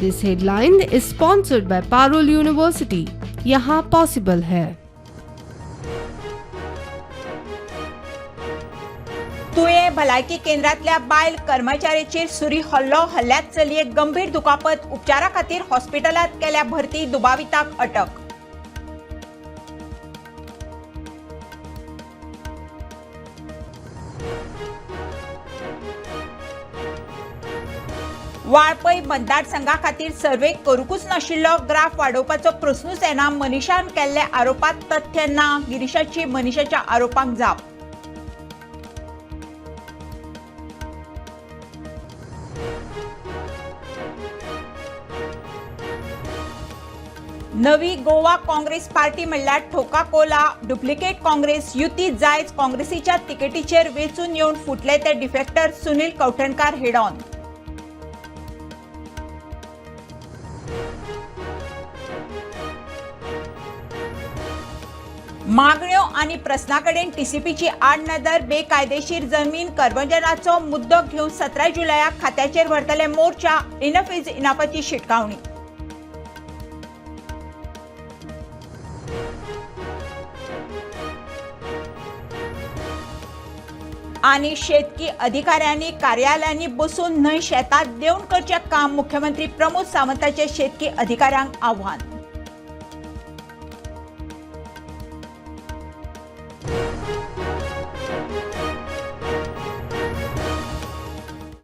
This headline is sponsored by Parul University. यहाँ possible है। तुयें भलायकी केंद्रांतल्या बायल कर्मचाऱ्याचेर सुरी हल्लो. हल्ल्यांत चलयेक गंभीर दुखापत. उपचारा खातीर हॉस्पिटलांत केल्या भरती. दुबाविताक अटक. वाळपय मतदारसंघा खातीर सर्वे करूंकच नाशिल्लो. ग्राफ वाडोवपाचो प्रस्नूच येना. मनीषान केल्ल्या आरोपात तथ्य ना. गिरीशाची मनीषाच्या आरोपांक जाप. नवी गोवा काँग्रेस पार्टी म्हणल्यार ठोका कोला. डुप्लिकेट काँग्रेस युती जायच. काँग्रेसीच्या तिकेटीचेर वेंचून येवन फुटले ते डिफेक्टर सुनील कवठणकार हेडॉन. मागण्यो आनी प्रस्ना कडेन टीसीपीची आडनदर. बेकायदेशीर जमीन करवंजनाचो मुद्दो घेवन 17 जुलयाक खात्याचेर व्हरतले मोर्चा. इनफ is इनफाची शिटकावणी. आनी शेतकी अधिकाऱ्यांनी कार्यालयांनी बसून न्हय शेतात देंवन करचें काम. मुख्यमंत्री प्रमोद सावंताचे शेतकी अधिकाऱ्यांक आव्हान.